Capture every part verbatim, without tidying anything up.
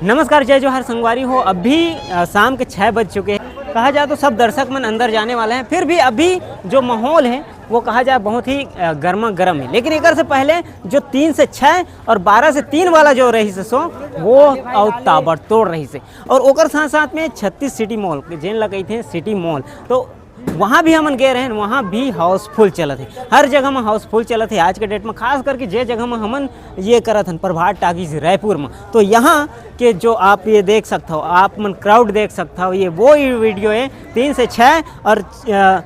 नमस्कार, जय जोहार संगवारी हो। अभी, अ, शाम के छः बज चुके हैं। कहा जाए तो सब दर्शक मन अंदर जाने वाले हैं, फिर भी अभी जो माहौल है वो कहा जाए बहुत ही, अ, गर्मा गर्म है। लेकिन एकर से पहले जो तीन से छः और बारह से तीन वाला जो रहिस हे शो, वो अउ ताबड़तोड़ रहिस हे। और ओकर साथ साथ में छत्तीस सिटी मॉल, जेन ला कहिथे सिटी मॉल, तो वहाँ भी हमन गए रहेन, वहाँ भी हाउसफुल चलत हे, हर जगह में हाउसफुल चलत हे। आज के डेट में खास करके जे जगह में हमन ये करत हन, प्रभात टाकीज रायपुर में, तो यहाँ के जो आप ये देख सकत हो, आप मन क्राउड देख सकत हो, ये वो ही वीडियो है तीन से छः और, अ,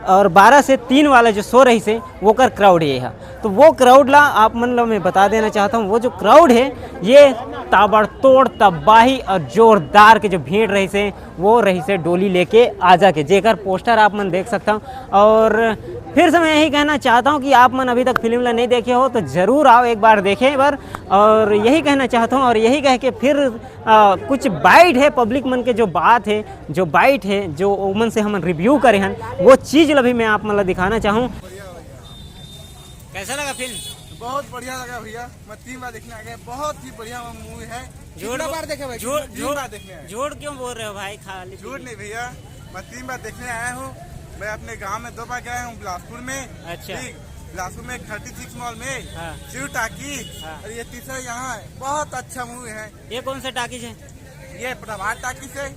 और बारह से तीन वाला जो शो रहिस हे, वोकर क्राउड ये है। तो वो क्राउड ला आप मन ला मैं बता देना चाहता हूँ, वो जो क्राउड है, ये ताबड़तोड़ तबाही और जोरदार के जो भीड़ रहिस हे, वो रहिस हे डोली लेके आजा के, जेकर पोस्टर आप मन देख सकता हूँ। और फिर से मैं यही कहना चाहता हूँ कि आप मन अभी तक फिल्म ला नहीं देखे हो तो जरूर आओ एक बार देखे बर। और यही कहना चाहता हूँ और यही कह के फिर, अ, कुछ बाइट है पब्लिक मन के, जो बात है, जो बाइट है, जो ओमन से हमन रिव्यू करे हन, वो चीज ला भी मैं आप मन ला दिखाना चाहूँ। कैसा लगा फिल्म? बहुत बढ़िया लगा भैया, मैं तीन बार देखने आ गया। बहुत ही बढ़िया मूवी है। झूठ कितना बो-, बार देखे भाई? झूठ, तीन झूठ, बार देखने आए। झूठ क्यों बोल रहे हो भाई? खाली झूठ नहीं भैया, मैं तीन बार देखने आया हूँ। मैं अपने गांव में दो बार गया हूँ, बिलासपुर में। अच्छा। ठीक, बिलासपुर में थर्टी सिक्स मॉल में, हाँ। शिव टाकी, हाँ। और ये तीसरा यहाँ है। बहुत अच्छा मूवी है। ये कौन सा टाकीज है? ये प्रभात टाकीज है।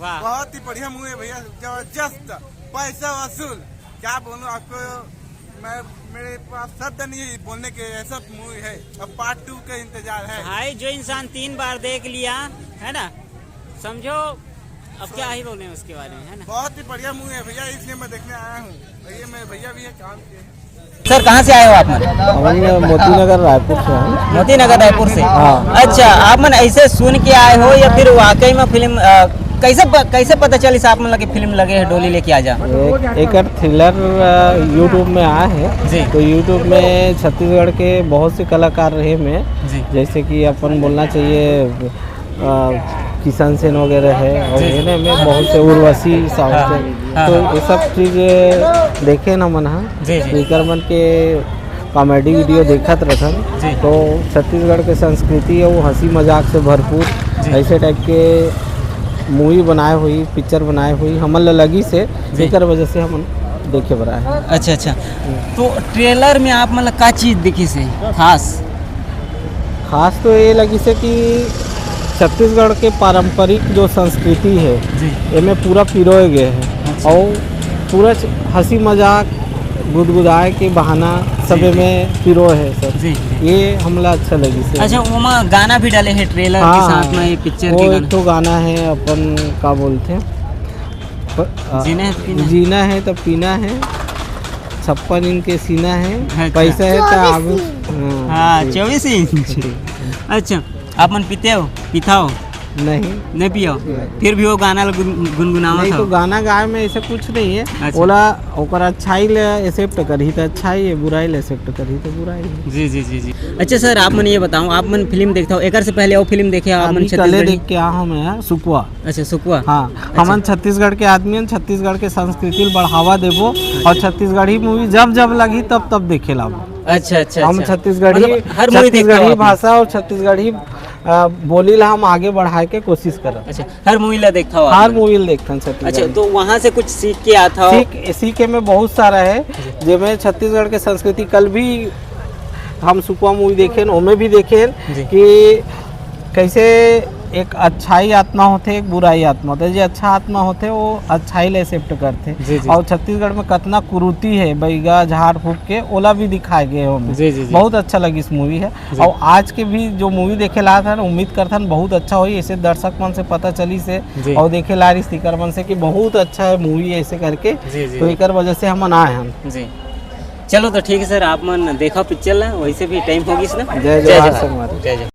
वाह। बहुत ही बढ़िया मूवी है भैया, जबरदस्त, पैसा वसूल। क्या बोलूँ आपको, मैं, मेरे पास शब्द नहीं है बोलने के, ऐसा मूवी है। अब पार्ट टू का इंतजार है। भाई, जो इंसान तीन बार देख लिया है ना, समझो अब क्या ही बोलें उसके बारे में, है ना? बहुत ही बढ़िया मूवी है भैया, इसलिए मैं देखने आया हूँ। भैया, मैं, भैया भी है काम के। सर, कहाँ से आए हो आप मन? हमन मोती नगर रायपुर से हैं। मोती नगर रायपुर से? हाँ। अच्छा, आप मन ऐसे सुन के आए हो या फिर वाकई में फिल्म, अ, कैसे प-, कैसे पता चलिस आप मन ला कि फिल्म लगे है डोली लेके आजा? एक, एकर थ्रिलर, अ, YouTube में आए है। जी। तो YouTube में छत्तीसगढ़ के बहुत से कलाकार रहे में, जी। जैसे कि अपन बोलना चाहिए, अ, किशन सेन वगैरह है और जी। इन्हें में बहुत से उर्वशी साहू हाँ, से। हाँ, तो हाँ। ये सब चीज देखे ना मन हा, जी, जी। तो एकर मन के कॉमेडी वीडियो देखत रथन। जी। तो छत्तीसगढ़ के संस्कृति है वो हंसी मजाक से भरपूर, जी। ऐसे टाइप के मूवी बनाए हुई, पिक्चर बनाए हुई हमन ला लगी से, जी। एकर वजह से हमन देखे बर आए हैं। अच्छा, अच्छा। हम्म। तो ट्रेलर में आप मन ला का चीज दिखिस हे खास? खास तो ये लगिस हे कि छत्तीसगढ़ के पारंपरिक जो संस्कृति है, जी। एमे पूरा पिरोए गए हैं। अच्छा। और पूरा च-, हंसी मजाक, गुदगुदाए के बहाना जी, सब जी। एमे पिरोए है सब। जी, जी। ये हमला अच्छा लगिस हे। अच्छा, ओमा गाना भी डाले हैं ट्रेलर के हाँ, साथ में, ये पिक्चर वो के एक गाना। ठो गाना है अपन का बोलते हैं, प-, आ, जीना है तो पीना है। जीना है तो पीना है, छप्पन इंच के सीना है, अच्छा। पैसा है तो चौबीस आगू। इंच। हाँ, हाँ, ठीक। चौबीस इंच। ठीक। अच्छा, आप मन पीते हो, पीता हो? नहीं। नहीं पियो? नहीं। फिर भी वो गाना ल गुन-, गुनगुनावत नहीं, तो हो? गाना गाए में ऐसे कुछ नहीं है। अच्छा। ओला, ओकर अच्छाई ले एक्सेप्ट करही तो अच्छाई है, बुराई ले एक्सेप्ट करही तो बुराई है। जी, जी, जी, जी। अच्छा सर, आप मन ये बताओ, आप मन फिल्म देखता हो, एकर से पहले वो फिल्म देखे हो आप मन अभी कले छत्तीसगढ़ी? देख के आ हूँ मैं यार, सुकुआ। अच्छा, सुकुआ। हाँ, अच्छा। हमन छत्तीसगढ़ के आदमी हन, छत्तीसगढ़ के संस्कृति ल बढ़ावा देबो और छत्तीसगढ़ी मूवी जब जब लगही तब तब देखे ला। अच्छा, अच्छा, हम अच्छा। छत्तीसगढ़ी, मतलब हर मूवी देखते हो छत्तीसगढ़ी आप? भाषा और छत्तीसगढ़ी, अ, बोली ला हम आगे बढ़ाए के कोशिश करब। अच्छा, हर मूवी ला देखता हो आप? हर मूवी ला देखथन छत्तीसगढ़ी। अच्छा, तो वहाँ से कुछ सीख के आता हो? सीख, सीखे में बहुत सारा है, जी। जेमे छत्तीसगढ़ के संस्कृति कल भी हम सुकवा मूवी देखेन, ओमे भी देखेन जी। कि कैसे एक अच्छाई आत्मा होथे, एक बुराई आत्मा होथे। जे अच्छा आत्मा होथे, वो अच्छाई ले एक्सेप्ट करथे। जी, जी। और छत्तीसगढ़ में कतना कुरीति है, बैगा, झाड़ फूक के, ओला भी दिखाए गए हे ओमे। जी, जी, जी। बहुत अच्छा लगिस मूवी ह। जी। और आज के भी जो मूवी देखे ला आथन, उम्मीद करथन बहुत अच्छा होही, ऐसे दर्शक मन से पता चलिस हे जी। और देखे ला रिहिस तेकर मन से कि बहुत अच्छा है मूवी ऐसे करके। जी, जी, तो जी। एकर वजह से हमन आए हन। जी। चलो तो ठीक है सर, आप मन देखा पिक्चर ला, वैसे भी टाइम हो गिस ना। जय जय जोहार जोहार। संगवारी। जय जय।